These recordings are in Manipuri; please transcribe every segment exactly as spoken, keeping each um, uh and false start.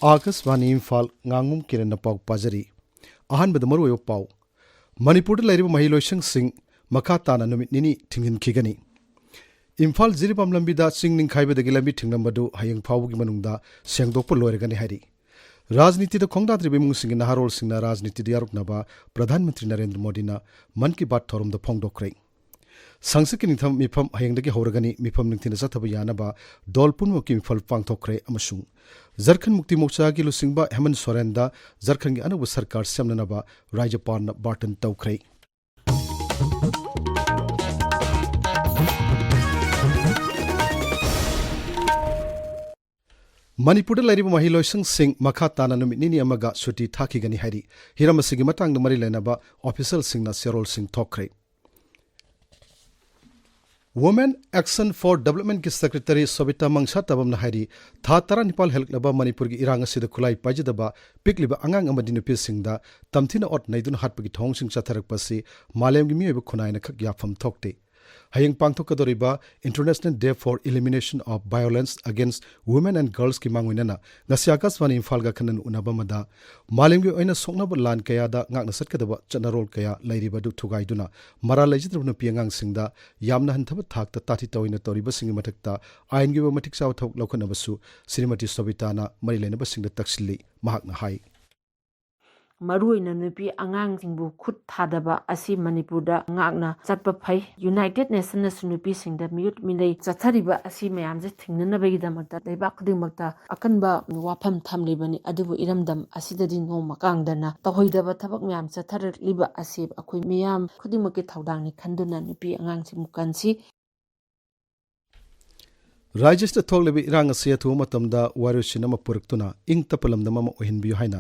ꯑꯥꯀꯥꯁꯕꯥꯅꯤ ꯏꯝꯐꯥꯜ, ꯉꯥꯉꯣꯝ ꯀꯤꯔꯟꯅ ꯄꯥꯎ ꯄꯥꯖꯔꯤ꯫ ꯑꯍꯥꯟꯕꯗ ꯃꯔꯨꯑꯣꯏꯕ ꯄꯥꯎ꯫ ꯃꯅꯤꯄꯨꯔꯗ ꯂꯩꯔꯤꯕ ꯃꯍꯩꯂꯣꯏꯁꯪꯁꯤꯡ ꯃꯈꯥ ꯇꯥꯅ ꯅꯨꯃꯤꯠ ꯅꯤꯅꯤ ꯊꯤꯡꯖꯤꯟꯈꯤꯒꯅꯤ꯫ ꯏꯝꯐꯥꯜ ꯖꯤꯔꯤꯕꯥꯝ ꯂꯝꯕꯤꯗ ꯆꯤꯡ ꯅꯤꯡꯈꯥꯏꯕꯗꯒꯤ ꯂꯝꯕꯤ ꯊꯤꯡꯂꯝꯕꯗꯨ ꯍꯌꯦꯡ ꯐꯥꯎꯕꯒꯤ ꯃꯅꯨꯡꯗ ꯁꯦꯡꯗꯣꯛꯄ ꯂꯣꯏꯔꯒꯅꯤ ꯍꯥꯏꯔꯤ꯫ ꯔꯥꯖꯅꯤꯇꯤꯗ ꯈꯣꯡꯗꯥꯗ꯭ꯔꯤꯕ ꯏꯃꯨꯡꯁꯤꯡꯒꯤ ꯅꯍꯥꯔꯣꯜꯁꯤꯡꯅ ꯔꯥꯖꯅꯤꯇꯤꯗ ꯌꯥꯎꯔꯛꯅꯕ ꯄ꯭ꯔꯙꯥꯟ ꯃꯟꯇ꯭ꯔꯤ ꯅꯔꯦꯟꯗ꯭ꯔ ꯃꯣꯗꯤꯅ ꯃꯟ ꯀꯤ ꯕꯥꯠ ꯊꯧꯔꯝꯗ ꯐꯣꯡꯗꯣꯛꯈ꯭ꯔꯦ꯫ ꯁꯪꯁꯠꯀꯤ ꯅꯤꯡꯊꯝ ꯃꯤꯐꯝ ꯍꯌꯦꯡꯗꯒꯤ ꯍꯧꯔꯒꯅꯤ꯫ ꯃꯤꯐꯝ ꯅꯤꯡꯊꯤꯅ ꯆꯠꯊꯕ ꯌꯥꯅꯕ ꯗꯣꯜ ꯄꯨꯝꯅꯃꯛꯀꯤ ꯃꯤꯐꯝ ꯄꯥꯡꯊꯣꯛꯈ꯭ꯔꯦ ꯑꯃꯁꯨꯡ ꯖꯔꯈꯟ ꯃꯨꯛꯇꯤ ꯃꯣꯔꯆꯥꯒꯤ ꯂꯨꯆꯤꯡꯕ ꯍꯦꯃꯟ ꯁꯣꯔꯦꯟꯗ ꯖꯔꯈꯟꯒꯤ ꯑꯅꯧꯕ ꯁꯔꯀꯥꯔ ꯁꯦꯝꯅꯅꯕ ꯔꯥꯖ꯭ꯌꯄꯥꯜꯅ ꯕꯥꯔꯇꯟ ꯇꯧꯈ꯭ꯔꯦ꯫ ꯃꯅꯤꯄꯨꯔꯗ ꯂꯩꯔꯤꯕ ꯃꯍꯩꯂꯣꯏꯁꯪꯁꯤꯡ ꯃꯈꯥ ꯇꯥꯅ ꯅꯨꯃꯤꯠ ꯅꯤꯅꯤ ꯑꯃꯒ ꯁꯨꯇꯤ ꯊꯥꯈꯤꯒꯅꯤ ꯍꯥꯏꯔꯤ꯫ ꯍꯤꯔꯝ ꯑꯁꯤꯒꯤ ꯃꯇꯥꯡꯗ ꯃꯔꯤ ꯂꯩꯅꯕ ꯑꯣꯐꯤꯁꯤꯌꯦꯜꯁꯤꯡꯅ ꯆꯦꯔꯣꯜꯁꯤꯡ ꯊꯣꯛꯈ꯭ꯔꯦ꯫ Women Action for Developmentꯀꯤ ꯁꯦꯀ꯭ꯔꯦꯇꯔꯤ ꯁꯣꯕꯤꯇꯥ ꯃꯪꯁꯥꯇꯕꯝꯅ ꯍꯥꯏꯔꯤ, ꯊꯥ ꯇꯔꯥꯅꯤꯄꯥꯜ ꯍꯦꯜꯂꯛꯂꯕ ꯃꯅꯤꯄꯨꯔꯒꯤ ꯏꯔꯥꯡ ꯑꯁꯤꯗ ꯈꯨꯠꯂꯥꯏ ꯄꯥꯏꯖꯗꯕ ꯄꯤꯛꯂꯤꯕ ꯑꯉꯥꯡ ꯑꯃꯗꯤ ꯅꯨꯄꯤꯁꯤꯡꯗ ꯇꯝꯊꯤꯅ ꯑꯣꯠ ꯅꯩꯗꯨꯅ ꯍꯥꯠꯄꯒꯤ ꯊꯧꯑꯣꯡꯁꯤꯡ ꯆꯠꯊꯔꯛꯄ ꯑꯁꯤ ꯃꯥꯂꯦꯝꯒꯤ ꯃꯤꯑꯣꯏꯕ ꯈꯨꯟꯅꯥꯏꯅ ꯈꯛ ꯌꯥꯐꯝ ꯊꯣꯛꯇꯦ꯫ ꯍꯌꯦꯡ ꯄꯥꯡꯊꯣꯛꯀꯗꯧꯔꯤꯕ International Day for Elimination of Violence Against Women and Girlsꯀꯤ ꯃꯥꯡꯑꯣꯏꯅꯅ ꯉꯁꯤ ꯑꯥꯀꯥꯁꯕꯥꯅꯤ ꯏꯝꯐꯥꯜꯒ ꯑꯈꯟꯅꯅ ꯎꯅꯕ ꯑꯃꯗ ꯃꯥꯂꯦꯝꯒꯤ ꯑꯣꯏꯅ ꯁꯣꯛꯅꯕ ꯂꯥꯟ ꯀꯌꯥꯗ ꯉꯥꯛꯅ ꯆꯠꯀꯗꯕ ꯆꯠꯅꯔꯣꯜ ꯀꯌꯥ ꯂꯩꯔꯤꯕ ꯑꯗꯨ ꯊꯨꯒꯥꯏꯗꯨꯅ ꯃꯔꯥꯜ ꯂꯩꯖꯗ꯭ꯔꯕ ꯅꯨꯄꯤ ꯑꯉꯥꯡꯁꯤꯡꯗ ꯌꯥꯝꯅ ꯍꯟꯊꯕ ꯊꯥꯛꯇ ꯇꯥꯊꯤ ꯇꯥꯑꯣꯏꯅ ꯇꯧꯔꯤꯕꯁꯤꯡꯒꯤ ꯃꯊꯛꯇ ꯑꯥꯏꯟꯒꯤ ꯑꯣꯏꯕ ꯃꯇꯤꯛ ꯆꯥꯕ ꯊꯕꯛ ꯂꯧꯈꯠꯅꯕꯁꯨ ꯁ꯭ꯔꯤꯃꯇꯤ ꯁꯣꯕꯤꯇꯥꯅ ꯃꯔꯤ ꯂꯩꯅꯕꯁꯤꯡꯗ ꯇꯛꯁꯤꯜꯂꯤ꯫ ꯃꯍꯥꯛꯅ ꯍꯥꯏ, ꯃꯔꯨꯑꯣꯏꯅ ꯅꯨꯄꯤ ꯑꯉꯥꯡꯁꯤꯡꯕꯨ ꯈꯨꯠ ꯊꯥꯗꯕ ꯑꯁꯤ ꯃꯅꯤꯄꯨꯔꯗ ꯉꯥꯛꯅ ꯆꯠꯄ ꯐꯩ꯫ United Nationsꯅꯁꯨ ꯅꯨꯄꯤꯁꯤꯡꯗ ꯃꯤꯑꯣꯠ ꯃꯤꯅꯩ ꯆꯠꯊꯔꯤꯕ ꯑꯁꯤ ꯃꯌꯥꯝꯁꯦ ꯊꯤꯡꯅꯅꯕꯒꯤꯗꯃꯛꯇ ꯂꯩꯕꯥꯛ ꯈꯨꯗꯤꯡꯃꯛꯇ ꯑꯀꯟꯕ ꯋꯥꯐꯝ ꯊꯝꯂꯤꯕꯅꯤ꯫ ꯑꯗꯨꯕꯨ ꯏꯔꯝꯗꯝ ꯑꯁꯤꯗꯗꯤ ꯅꯣꯡꯃ ꯀꯥꯡꯗꯅ ꯇꯧꯍꯩꯗꯕ ꯊꯕꯛ ꯃꯌꯥꯝ ꯆꯠꯊꯔꯛꯂꯤꯕ ꯑꯁꯤ ꯑꯩꯈꯣꯏ ꯃꯤꯌꯥꯝ ꯈꯨꯗꯤꯡꯃꯛꯀꯤ ꯊꯧꯗꯥꯡꯅꯤ ꯈꯟꯗꯨꯅ ꯅꯨꯄꯤ ꯑꯉꯥꯡꯁꯤꯡꯕꯨ ꯀꯟꯁꯤ꯫ ꯔꯥꯖ꯭ꯌꯁꯤꯗ ꯊꯣꯛꯂꯤꯕ ꯏꯔꯥꯡ ꯑꯁꯤ ꯑꯊꯨꯕ ꯃꯇꯝꯗ ꯋꯥꯔꯣꯏꯁꯤꯟ ꯑꯃ ꯄꯨꯔꯛꯇꯨꯅ ꯏꯪ ꯇꯞꯄ ꯂꯝꯗꯝ ꯑꯃ ꯑꯣꯏꯍꯟꯕꯤꯌꯨ ꯍꯥꯏꯅ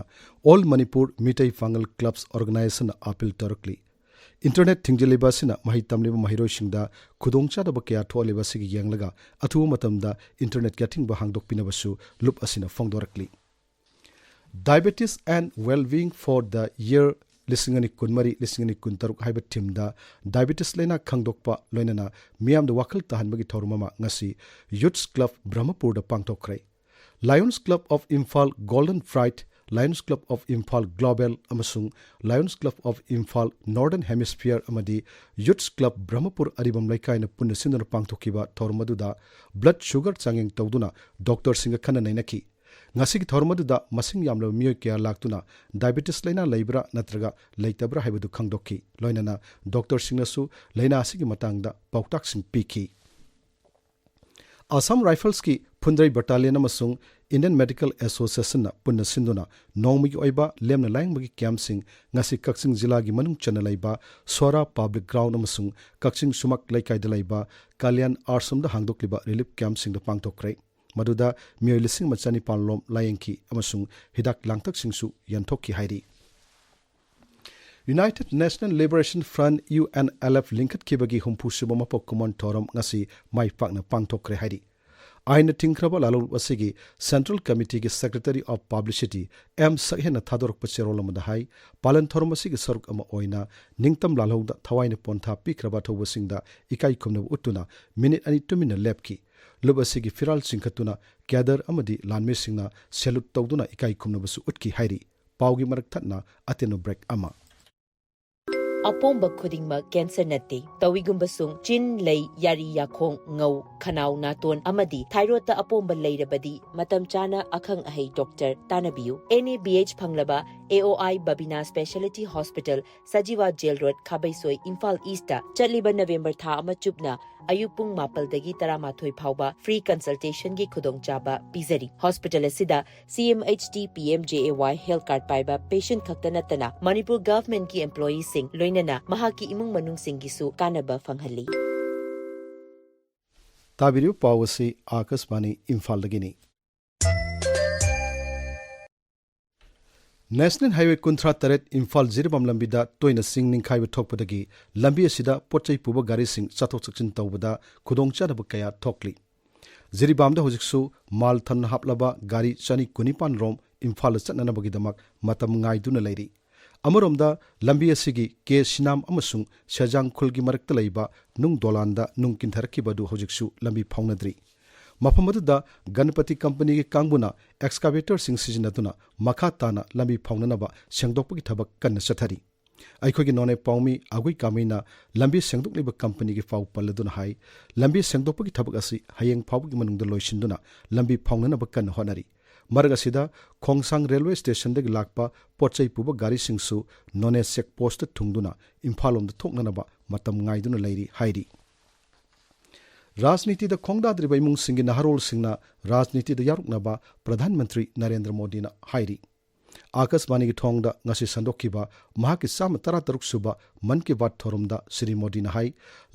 All Manipur Meitei Pangal Clubs Organisationꯅ ꯑꯥꯄꯤꯜ ꯇꯧꯔꯛꯂꯤ꯫ ꯏꯟꯇꯔꯅꯦꯠ ꯊꯤꯡꯖꯤꯜꯂꯤꯕ ꯑꯁꯤꯅ ꯃꯍꯩ ꯇꯝꯂꯤꯕ ꯃꯍꯩꯔꯣꯏꯁꯤꯡꯗ ꯈꯨꯗꯣꯡꯆꯥꯗꯕ ꯀꯌꯥ ꯊꯣꯛꯍꯜꯂꯤꯕ ꯑꯁꯤꯒꯤ ꯌꯦꯡꯂꯒ ꯑꯊꯨꯕ ꯃꯇꯝꯗ ꯏꯟꯇꯔꯅꯦꯠꯀꯤ ꯑꯊꯤꯡꯕ ꯍꯥꯡꯗꯣꯛꯄꯤꯅꯕꯁꯨ ꯂꯨꯞ ꯑꯁꯤꯅ ꯐꯣꯡꯗꯣꯔꯛꯂꯤ꯫ Diabetes and Well-being for the Year ꯂꯤꯁꯤꯡ ꯑꯅꯤ ꯀꯨꯟꯃꯔꯤ, ꯂꯤꯁꯤꯡ ꯑꯅꯤ ꯀꯨꯟꯇꯔꯨꯛ ꯍꯥꯏꯕ ꯊꯤꯝꯗ ꯗꯥꯏꯕꯦꯇꯤꯁ ꯂꯩꯅꯥ ꯈꯪꯗꯣꯛꯄ ꯂꯣꯏꯅꯅ ꯃꯤꯌꯥꯝꯗ ꯋꯥꯈꯜ ꯇꯥꯍꯟꯕꯒꯤ ꯊꯧꯔꯝ ꯑꯃ ꯉꯁꯤ ꯌꯨꯠꯁ ꯀ꯭ꯂꯕ ꯕ꯭ꯔꯍꯃꯄꯨꯔꯗ ꯄꯥꯡꯊꯣꯛꯈ꯭ꯔꯦ꯫ Lions Club of Imphal Golden Pride, Lions Club of Imphal Global ꯑꯃꯁꯨꯡ Lions Club of Imphal Northern Hemisphere ꯑꯃꯗꯤ Youths Club ꯕ꯭ꯔꯍꯃꯄꯨꯔ ꯑꯔꯤꯕꯝ ꯂꯩꯀꯥꯏꯅ ꯄꯨꯟꯅ ꯁꯤꯟꯗꯨꯅ ꯄꯥꯡꯊꯣꯛꯈꯤꯕ ꯊꯧꯔꯝ ꯑꯗꯨꯗ blood sugar ꯆꯥꯡꯌꯦꯡ ꯇꯧꯗꯨꯅ doctorꯁꯤꯡꯒ ꯈꯟꯅ ꯅꯩꯅꯈꯤ꯫ ꯉꯁꯤꯒꯤ ꯊꯧꯔꯝ ꯑꯗꯨꯗ ꯃꯁꯤꯡ ꯌꯥꯝꯂꯕ ꯃꯤꯑꯣꯏ ꯀꯌꯥ ꯂꯥꯛꯇꯨꯅ diabetes ꯂꯩꯅꯥ ꯂꯩꯕ꯭ꯔꯥ ꯅꯠꯇ꯭ꯔꯒ ꯂꯩꯇꯕ꯭ꯔꯥ ꯍꯥꯏꯕꯗꯨ ꯈꯪꯗꯣꯛꯈꯤ꯫ ꯂꯣꯏꯅꯅ doctorꯁꯤꯡꯅꯁꯨ ꯂꯩꯅꯥ ꯑꯁꯤꯒꯤ ꯃꯇꯥꯡꯗ ꯄꯥꯎꯇꯥꯛꯁꯤꯡ ꯄꯤꯈꯤ꯫ Assam Riflesꯀꯤ ꯐꯨꯟꯗ꯭ꯔꯩ Battalion ꯑꯃꯁꯨꯡ Indian Medical Associationꯅ ꯄꯨꯟꯅ ꯁꯤꯟꯗꯨꯅ ꯅꯣꯡꯃꯒꯤ ꯑꯣꯏꯕ ꯂꯦꯝꯅ ꯂꯥꯌꯦꯡꯕꯒꯤ campꯁꯤꯡ ꯉꯁꯤ ꯀꯛꯆꯤꯡ ꯖꯤꯂꯥꯒꯤ ꯃꯅꯨꯡ ꯆꯟꯅ ꯂꯩꯕ ꯁꯣꯔꯥ Public Ground ꯑꯃꯁꯨꯡ ꯀꯛꯆꯤꯡ ꯁꯨꯃꯥꯛ ꯂꯩꯀꯥꯏꯗ ꯂꯩꯕ ꯀꯂꯌꯥꯟ ꯑꯥꯁ꯭ꯔꯝꯗ ꯍꯥꯡꯗꯣꯛꯂꯤꯕ relief campꯁꯤꯡꯗ ꯄꯥꯡꯊꯣꯛꯈ꯭ꯔꯦ꯫ ꯃꯗꯨꯗ ꯃꯤꯑꯣꯏ ꯂꯤꯁꯤꯡ ꯑꯃ ꯆꯅꯤꯄꯥꯟ ꯂꯣꯝ ꯂꯥꯌꯦꯡꯈꯤ ꯑꯃꯁꯨꯡ ꯍꯤꯗꯥꯛ ꯂꯥꯡꯊꯛꯁꯤꯡꯁꯨ ꯌꯦꯟꯊꯣꯛꯈꯤ ꯍꯥꯏꯔꯤ꯫ United National Liberation Front, UNLF ꯂꯤꯡꯈꯠꯈꯤꯕꯒꯤ ꯍꯨꯝꯐꯨ ꯁꯨꯕ ꯃꯄꯣꯛ ꯀꯨꯝꯑꯣꯟ ꯊꯧꯔꯝ ꯉꯁꯤ ꯃꯥꯏ ꯄꯥꯛꯅ ꯄꯥꯡꯊꯣꯛꯈ꯭ꯔꯦ ꯍꯥꯏꯔꯤ꯫ ꯑꯥꯏꯟꯅ ꯊꯤꯡꯈ꯭ꯔꯕ ꯂꯥꯂꯣꯡ ꯑꯁꯤꯒꯤ Central Committeeꯒꯤ Secretary of Publicity M ꯁꯛꯍꯦꯟꯅ ꯊꯥꯗꯣꯔꯛꯄ ꯆꯦꯔꯣꯜ ꯑꯃꯗ ꯍꯥꯏ, ꯄꯥꯂꯟ ꯊꯧꯔꯝ ꯑꯁꯤꯒꯤ ꯁꯔꯨꯛ ꯑꯃ ꯑꯣꯏꯅ ꯅꯤꯡꯇꯝ ꯂꯥꯜꯍꯧꯗ ꯊꯋꯥꯏꯅ ꯄꯣꯟꯊꯥ ꯄꯤꯈ꯭ꯔꯕ ꯑꯊꯧꯕꯁꯤꯡꯗ ꯏꯀꯥꯏ ꯈꯨꯝꯅꯕ ꯎꯠꯇꯨꯅ ꯃꯤꯅꯤꯠ ꯑꯅꯤ ꯇꯨꯃꯤꯟꯅ ꯂꯦꯞꯈꯤ꯫ ꯂꯨꯞ ꯑꯁꯤꯒꯤ ꯐꯤꯔꯥꯜ ꯆꯤꯡꯈꯠꯇꯨꯅ cadre ꯑꯃꯗꯤ ꯂꯥꯟꯃꯤꯁꯤꯡꯅ salute ꯇꯧꯗꯨꯅ ꯏꯀꯥꯏ ꯈꯨꯝꯅꯕꯁꯨ ꯎꯠꯈꯤ ꯍꯥꯏꯔꯤ꯫ ꯄꯥꯎꯒꯤ ꯃꯔꯛ ꯊꯠꯅ ꯑꯇꯦꯟꯕ break ꯑꯃ꯫ ꯑꯄꯣꯝꯕ ꯈꯨꯗꯤꯡꯃꯛ cancer ꯅꯠꯇꯦ꯫ ꯇꯧꯏꯒꯨꯝꯕꯁꯨꯡ ꯆꯤꯟ, ꯂꯩ, ꯌꯥꯔꯤ, ꯌꯥꯈꯣꯡ, ꯉꯧ, ꯈꯅꯥꯎ, ꯅꯥꯇꯣꯟ ꯑꯃꯗꯤ thyroidꯇ ꯑꯄꯣꯝꯕ ꯂꯩꯔꯕꯗꯤ ꯃꯇꯝ ꯆꯥꯅ ꯑꯈꯪ ꯑꯍꯩ doctor ꯇꯥꯟꯅꯕꯤꯌꯨ꯫ NABH ꯐꯪꯂꯕ AOI Babina Speciality Hospital, Sajiwa Jail Road, ꯈꯥꯕꯩꯁꯣꯏ, Imphal Eastꯇ ꯆꯠꯂꯤꯕ November ꯊꯥ ꯑꯃ ꯆꯨꯞꯅ ꯑꯌꯨꯛ ꯄꯨꯡ ꯃꯥꯄꯜꯗꯒꯤ ꯇꯔꯥꯃꯥꯊꯣꯏ ꯐꯥꯎꯕ free consultationꯒꯤ ꯈꯨꯗꯣꯡꯆꯥꯕ ꯄꯤꯖꯔꯤ꯫ Hospital ꯑꯁꯤꯗ CMHT PMJAY health card ꯄꯥꯏꯕ patient ꯈꯛꯇ ꯅꯠꯇꯅ ꯃꯅꯤꯄꯨꯔ governmentꯀꯤ employeeꯁꯤꯡ ꯂꯣꯏꯅꯅ ꯃꯍꯥꯛꯀꯤ ꯏꯃꯨꯡ ꯃꯅꯨꯡꯁꯤꯡꯒꯤꯁꯨ ꯀꯥꯟꯅꯕ ꯐꯪꯍꯜꯂꯤ꯫ ꯇꯥꯕꯤꯔꯤꯕ ꯄꯥꯎ ꯑꯁꯤ ꯑꯥꯀꯥꯁꯕꯥꯅꯤ ꯏꯝꯐꯥꯜꯗꯒꯤꯅꯤ꯫ National Highway ꯀꯨꯟꯊ꯭ꯔꯥ ꯇꯔꯦꯠ ꯏꯝꯐꯥꯜ ꯖꯤꯔꯤꯕꯥꯝ ꯂꯝꯕꯤꯗ ꯇꯣꯏꯅ ꯆꯤꯡ ꯅꯤꯡꯈꯥꯏꯕ ꯊꯣꯛꯄꯗꯒꯤ ꯂꯝꯕꯤ ꯑꯁꯤꯗ ꯄꯣꯠ ꯆꯩ ꯄꯨꯕ ꯒꯥꯔꯤꯁꯤꯡ ꯆꯠꯊꯣꯛ ꯆꯠꯁꯤꯟ ꯇꯧꯕꯗ ꯈꯨꯗꯣꯡꯆꯥꯗꯕ ꯀꯌꯥ ꯊꯣꯛꯂꯤ꯫ ꯖꯤꯔꯤꯕꯥꯝꯗ ꯍꯧꯖꯤꯛꯁꯨ ꯃꯥꯜ ꯊꯟꯅ ꯍꯥꯞꯂꯕ ꯒꯥꯔꯤ ꯆꯅꯤ ꯀꯨꯟꯅꯤꯄꯥꯟ ꯔꯣꯝ ꯏꯝꯐꯥꯜꯗ ꯆꯠꯅꯅꯕꯒꯤꯗꯃꯛ ꯃꯇꯝ ꯉꯥꯏꯗꯨꯅ ꯂꯩꯔꯤ꯫ ꯑꯃꯔꯣꯝꯗ ꯂꯝꯕꯤ ꯑꯁꯤꯒꯤ ꯀꯦ ꯁꯤꯅꯥꯝ ꯑꯃꯁꯨꯡ ꯁꯦꯖꯥꯡ ꯈꯨꯜꯒꯤ ꯃꯔꯛꯇ ꯂꯩꯕ ꯅꯨꯡ ꯗꯣꯂꯥꯟꯗ ꯅꯨꯡ ꯀꯤꯟꯊꯔꯛꯈꯤꯕ ꯑꯗꯨ ꯍꯧꯖꯤꯛꯁꯨ ꯂꯝꯕꯤ ꯐꯥꯎꯅꯗ꯭ꯔꯤ꯫ ꯃꯐꯝ ꯑꯗꯨꯗ ꯒꯅꯄꯇꯤ ꯀꯝꯄꯅꯤꯒꯤ ꯀꯥꯡꯕꯨꯅ ꯑꯦꯛꯁꯀꯥꯚꯦꯇꯔꯁꯤꯡ ꯁꯤꯖꯤꯟꯅꯗꯨꯅ ꯃꯈꯥ ꯇꯥꯅ ꯂꯝꯕꯤ ꯐꯥꯎꯅꯅꯕ ꯁꯦꯡꯗꯣꯛꯄꯒꯤ ꯊꯕꯛ ꯀꯟꯅ ꯆꯠꯊꯔꯤ꯫ ꯑꯩꯈꯣꯏꯒꯤ ꯅꯣꯅꯦ ꯄꯥꯎꯃꯤ ꯑꯒꯨꯏ ꯀꯥꯃꯩꯅ ꯂꯝꯕꯤ ꯁꯦꯡꯗꯣꯛꯂꯤꯕ ꯀꯝꯄꯅꯤꯒꯤ ꯄꯥꯎ ꯄꯜꯂꯗꯨꯅ ꯍꯥꯏ, ꯂꯝꯕꯤ ꯁꯦꯡꯗꯣꯛꯄꯒꯤ ꯊꯕꯛ ꯑꯁꯤ ꯍꯌꯦꯡ ꯐꯥꯎꯕꯒꯤ ꯃꯅꯨꯡꯗ ꯂꯣꯏꯁꯤꯟꯗꯨꯅ ꯂꯝꯕꯤ ꯐꯥꯎꯅꯅꯕ ꯀꯟꯅ ꯍꯣꯠꯅꯔꯤ꯫ ꯃꯔꯛ ꯑꯁꯤꯗ ꯈꯣꯡꯁꯥꯡ ꯔꯦꯜꯋꯦ ꯁ꯭ꯇꯦꯁꯟꯗꯒꯤ ꯂꯥꯛꯄ ꯄꯣꯠꯆꯩ ꯄꯨꯕ ꯒꯥꯔꯤꯁꯤꯡꯁꯨ ꯅꯣꯅꯦ ꯆꯦꯛ ꯄꯣꯁꯇ ꯊꯨꯡꯗꯨꯅ ꯏꯝꯐꯥꯜ ꯂꯣꯝꯗ ꯊꯣꯛꯅꯅꯕ ꯃꯇꯝ ꯉꯥꯏꯗꯨꯅ ꯂꯩꯔꯤ ꯍꯥꯏꯔꯤ꯫ ꯔꯥꯖꯅꯤꯇꯤꯗ ꯈꯣꯡꯗꯥꯗ꯭ꯔꯤꯕ ꯏꯃꯨꯡꯁꯤꯡꯒꯤ ꯅꯍꯥꯔꯣꯜꯁꯤꯡꯅ ꯔꯥꯖꯅꯤꯇꯤꯗ ꯌꯥꯎꯔꯛꯅꯕ ꯄ꯭ꯔꯙꯥꯟ ꯃꯟꯇ꯭ꯔꯤ ꯅꯔꯦꯟꯗ꯭ꯔ ꯃꯣꯗꯤꯅ ꯍꯥꯏꯔꯤ꯫ ꯑꯥꯀꯥꯁꯕꯥꯅꯤꯒꯤ ꯊꯣꯡꯗ ꯉꯁꯤ ꯁꯟꯗꯣꯛꯈꯤꯕ ꯃꯍꯥꯛꯀꯤ ꯆꯥꯝꯃ ꯇꯔꯥꯇꯔꯨꯛ ꯁꯨꯕ ꯃꯟ ꯀꯤ ꯕꯥꯠ ꯊꯧꯔꯝꯗ ꯁ꯭ꯔꯤ ꯃꯣꯗꯤꯅ ꯍꯥꯏ,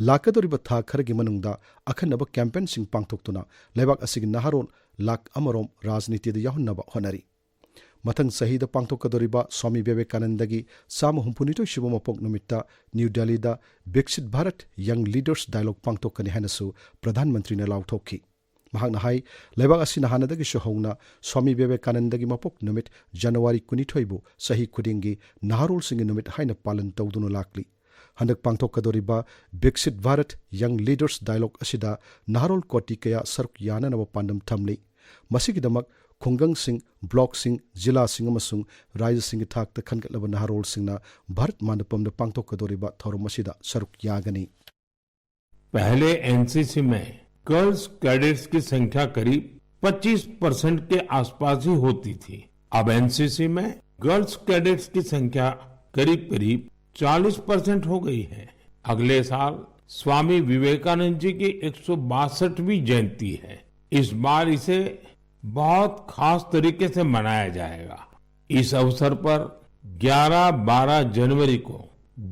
ꯂꯥꯛꯀꯗꯧꯔꯤꯕ ꯊꯥ ꯈꯔꯒꯤ ꯃꯅꯨꯡꯗ ꯑꯈꯟꯅꯕ ꯀꯦꯝꯄꯦꯟꯁꯤꯡ ꯄꯥꯡꯊꯣꯛꯇꯨꯅ ꯂꯩꯕꯥꯛ ꯑꯁꯤꯒꯤ ꯅꯍꯥꯔꯣꯜ ꯂꯥꯈ ꯑꯃꯔꯣꯝ ꯔꯥꯖꯅꯤꯇꯤꯗ ꯌꯥꯎꯍꯟꯅꯕ ꯍꯣꯠꯅꯔꯤ꯫ ꯃꯊꯪ ꯆꯍꯤꯗ ꯄꯥꯡꯊꯣꯛꯀꯗꯧꯔꯤꯕ ꯁ꯭ꯋꯥꯃꯤ ꯕꯤꯕꯦꯀꯥꯅꯟꯗꯒꯤ ꯆꯥꯝꯃ ꯍꯨꯝꯐꯨꯅꯤꯊꯣꯏ ꯁꯨꯕ ꯃꯄꯣꯛ ꯅꯨꯃꯤꯠꯇ ꯅ꯭ꯌꯨ ꯗꯦꯜꯂꯤꯗ ꯕꯤꯛꯁꯤꯠ ꯚꯥꯔꯠ ꯌꯪ ꯂꯤꯗꯔꯁ ꯗꯥꯏꯂꯣꯒ ꯄꯥꯡꯊꯣꯛꯀꯅꯤ ꯍꯥꯏꯅꯁꯨ ꯄ꯭ꯔꯙꯥꯟ ꯃꯟꯇ꯭ꯔꯤꯅ ꯂꯥꯎꯊꯣꯛꯈꯤ꯫ ꯃꯍꯥꯛꯅ ꯍꯥꯏ, ꯂꯩꯕꯥꯛ ꯑꯁꯤꯅ ꯍꯥꯟꯅꯗꯒꯤꯁꯨ ꯍꯧꯅ ꯁ꯭ꯋꯥꯃꯤ ꯕꯤꯕꯦꯀꯥꯅꯟꯗꯒꯤ ꯃꯄꯣꯛ ꯅꯨꯃꯤꯠ ꯖꯅꯋꯥꯔꯤ ꯀꯨꯟꯅꯤꯊꯣꯏꯕꯨ ꯆꯍꯤ ꯈꯨꯗꯤꯡꯒꯤ ꯅꯍꯥꯔꯣꯜꯁꯤꯡꯒꯤ ꯅꯨꯃꯤꯠ ꯍꯥꯏꯅ ꯄꯥꯂꯟ ꯇꯧꯗꯨꯅ ꯂꯥꯛꯂꯤ꯫ ꯍꯟꯗꯛ ꯄꯥꯡꯊꯣꯛꯀꯗꯧꯔꯤꯕ ꯕꯤꯛꯁꯤꯠ ꯚꯥꯔꯠ ꯌꯪ ꯂꯤꯗꯔꯁ ꯗꯥꯏꯂꯣꯒ ꯑꯁꯤꯗ ꯅꯍꯥꯔꯣꯜ ꯀꯣꯇꯤ ꯀꯌꯥ ꯁꯔꯨꯛ ꯌꯥꯅꯅꯕ ꯄꯥꯟꯗꯝ ꯊꯝꯂꯤ꯫ ꯃꯁꯤꯒꯤꯗꯃꯛ ꯈꯨꯡꯒꯪꯁꯤꯡ, ꯕ꯭ꯂꯣꯛꯁꯤꯡ, ꯖꯤꯂꯥꯁꯤꯡ ꯑꯃꯁꯨꯡ ꯔꯥꯖ꯭ꯌꯁꯤꯡꯒꯤ ꯊꯥꯛꯇ ꯈꯟꯒꯠꯂꯕ ꯅꯍꯥꯔꯣꯜꯁꯤꯡꯅ ꯚꯥꯔꯠ ꯃꯥꯟꯗꯄꯝꯗ ꯄꯥꯡꯊꯣꯛꯀꯗꯧꯔꯤꯕ ꯊꯧꯔꯝ ꯑꯁꯤꯗ ꯁꯔꯨꯛ ꯌꯥꯒꯅꯤ꯫ पहले एनसीसी में गर्ल्स कैडेट्स की संख्या करीब पच्चीस परसेंट के आसपास ही होती थी। अब एनसीसी में गर्ल्स कैडेट्स की संख्या करीब करीब चालीस परसेंट हो गई है। अगले साल स्वामी विवेकानंद जी की एक सौ बासठवीं जयंती है। इस बार इसे बहुत खास तरीके से मनाया जाएगा। इस अवसर पर ग्यारह बारह जनवरी को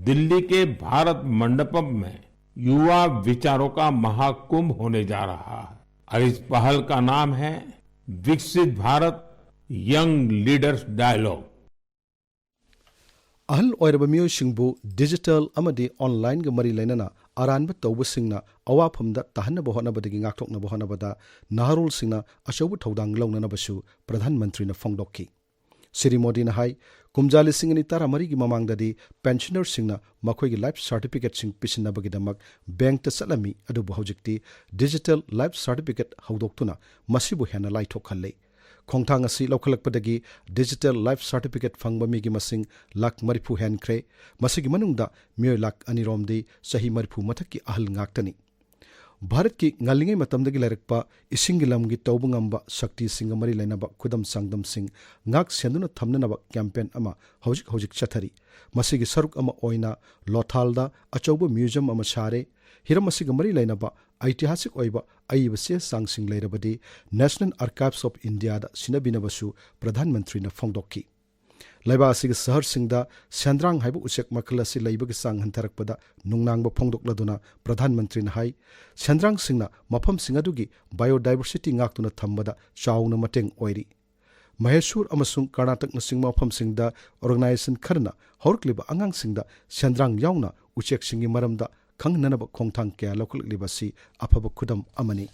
दिल्ली के भारत मंडपम में युवा विचारों का महाकुंभ होने जा रहा है और इस पहल का नाम है विकसित भारत यंग लीडर्स डायलॉग। ꯑꯍꯜ ꯑꯣꯏꯔꯕ ꯃꯤꯑꯣꯏꯁꯤꯡꯕꯨ ꯗꯤꯖꯤꯇꯦꯜ ꯑꯃꯗꯤ ꯑꯣꯟꯂꯥꯏꯟꯒ ꯃꯔꯤ ꯂꯩꯅꯅ ꯑꯔꯥꯟꯕ ꯇꯧꯕꯁꯤꯡꯅ ꯑꯋꯥꯐꯝꯗ ꯇꯥꯍꯟꯅꯕ ꯍꯣꯠꯅꯕꯗꯒꯤ ꯉꯥꯛꯊꯣꯛꯅꯕ ꯍꯣꯠꯅꯕꯗ ꯅꯍꯥꯔꯣꯜꯁꯤꯡꯅ ꯑꯆꯧꯕ ꯊꯧꯗꯥꯡ ꯂꯧꯅꯅꯕꯁꯨ ꯄ꯭ꯔꯙꯥꯟ ꯃꯟꯇ꯭ꯔꯤꯅ ꯐꯣꯡꯗꯣꯛꯈꯤ꯫ ꯁ꯭ꯔꯤ ꯃꯣꯗꯤꯅ ꯍꯥꯏ, ꯀꯨꯝꯖꯥ ꯂꯤꯁꯤꯡ ꯑꯅꯤ ꯇꯔꯥꯃꯔꯤꯒꯤ ꯃꯃꯥꯡꯗꯗꯤ ꯄꯦꯟꯁꯅꯔꯁꯤꯡꯅ ꯃꯈꯣꯏꯒꯤ ꯂꯥꯏꯐ ꯁꯥꯔꯇꯤꯐꯤꯀꯦꯠꯁꯤꯡ ꯄꯤꯁꯤꯟꯅꯕꯒꯤꯗꯃꯛ ꯕꯦꯡꯛꯇ ꯆꯠꯂꯝꯃꯤ, ꯑꯗꯨꯕꯨ ꯍꯧꯖꯤꯛꯇꯤ ꯗꯤꯖꯤꯇꯦꯜ ꯂꯥꯏꯐ ꯁꯥꯔꯇꯤꯐꯤꯀꯦꯠ ꯍꯧꯗꯣꯛꯇꯨꯅ ꯃꯁꯤꯕꯨ ꯍꯦꯟꯅ ꯂꯥꯏꯊꯣꯛꯍꯜꯂꯤ꯫ ꯈꯣꯡꯊꯥꯡ ꯑꯁꯤ ꯂꯧꯈꯠꯂꯛꯄꯗꯒꯤ ꯗꯤꯖꯤꯇꯦꯜ ꯂꯥꯏꯐ ꯁꯥꯔꯇꯤꯐꯤꯀꯦꯠ ꯐꯪꯕ ꯃꯤꯒꯤ ꯃꯁꯤꯡ ꯂꯥꯈ ꯃꯔꯤꯐꯨ ꯍꯦꯟꯈ꯭ꯔꯦ꯫ ꯃꯁꯤꯒꯤ ꯃꯅꯨꯡꯗ ꯃꯤꯑꯣꯏ ꯂꯥꯈ ꯑꯅꯤꯔꯣꯝꯗꯤ ꯆꯍꯤ ꯃꯔꯤꯐꯨ ꯃꯊꯛꯀꯤ ꯑꯍꯜ ꯉꯥꯛꯇꯅꯤ꯫ ꯚꯥꯔꯠꯀꯤ ꯉꯜꯂꯤꯉꯩ ꯃꯇꯝꯗꯒꯤ ꯂꯩꯔꯛꯄ ꯏꯁꯤꯡꯒꯤ ꯂꯝꯒꯤ ꯇꯧꯕ ꯉꯝꯕ ꯁꯛꯇꯤꯁꯤꯡꯒ ꯃꯔꯤ ꯂꯩꯅꯕ ꯈꯨꯗꯝ ꯆꯥꯡꯗꯝꯁꯤꯡ ꯉꯥꯛ ꯁꯦꯟꯗꯨꯅ ꯊꯝꯅꯅꯕ ꯀꯦꯝꯄꯦꯟ ꯑꯃ ꯍꯧꯖꯤꯛ ꯍꯧꯖꯤꯛ ꯆꯠꯊꯔꯤ꯫ ꯃꯁꯤꯒꯤ ꯁꯔꯨꯛ ꯑꯃ ꯑꯣꯏꯅ ꯂꯣꯊꯥꯜꯗ ꯑꯆꯧꯕ ꯃ꯭ꯌꯨꯖꯝ ꯑꯃ ꯁꯥꯔꯦ꯫ ꯍꯤꯔꯝ ꯑꯁꯤꯒ ꯃꯔꯤ ꯂꯩꯅꯕ ꯑꯩꯇꯤꯍꯥꯁꯤꯛ ꯑꯣꯏꯕ ꯑꯏꯕ ꯆꯦ ꯆꯥꯡꯁꯤꯡ ꯂꯩꯔꯕꯗꯤ National Archives of Indiaꯗ ꯁꯤꯟꯅꯕꯤꯅꯕꯁꯨ ꯄ꯭ꯔꯙꯥꯟ ꯃꯟꯇ꯭ꯔꯤꯅ ꯐꯣꯡꯗꯣꯛꯈꯤ꯫ ꯂꯩꯕꯥꯛ ꯑꯁꯤꯒꯤ ꯁꯍꯔꯁꯤꯡꯗ ꯁꯦꯟꯗ꯭ꯔꯥꯡ ꯍꯥꯏꯕ ꯎꯆꯦꯛ ꯃꯈꯜ ꯑꯁꯤ ꯂꯩꯕꯒꯤ ꯆꯥꯡ ꯍꯟꯊꯔꯛꯄꯗ ꯅꯨꯡꯅꯥꯡꯕ ꯐꯣꯡꯗꯣꯛꯂꯗꯨꯅ ꯄ꯭ꯔꯙꯥꯟ ꯃꯟꯇ꯭ꯔꯤꯅ ꯍꯥꯏ, ꯁꯦꯟꯗ꯭ꯔꯥꯡꯁꯤꯡꯅ ꯃꯐꯝꯁꯤꯡ ꯑꯗꯨꯒꯤ ꯕꯥꯏꯑꯣꯗꯥꯏꯕꯔꯁꯤꯇꯤ ꯉꯥꯛꯇꯨꯅ ꯊꯝꯕꯗ ꯆꯥꯎꯅ ꯃꯇꯦꯡ ꯑꯣꯏꯔꯤ꯫ ꯃꯍꯦꯁꯨꯔ ꯑꯃꯁꯨꯡ ꯀꯔꯅꯥꯇꯛꯅꯆꯤꯡꯕ ꯃꯐꯝꯁꯤꯡꯗ ꯑꯣꯔꯒꯅꯥꯏꯖꯦꯁꯟ ꯈꯔꯅ ꯍꯧꯔꯛꯂꯤꯕ ꯑꯉꯥꯡꯁꯤꯡꯗ ꯁꯦꯟꯗ꯭ꯔꯥꯡ ꯌꯥꯎꯅ ꯎꯆꯦꯛꯁꯤꯡꯒꯤ ꯃꯔꯝꯗ ꯈꯪꯍꯟꯅꯅꯕ ꯈꯣꯡꯊꯥꯡ ꯀꯌꯥ ꯂꯧꯈꯠꯂꯛꯂꯤꯕ ꯑꯁꯤ ꯑꯐꯕ ꯈꯨꯗꯝ ꯑꯃꯅꯤ꯫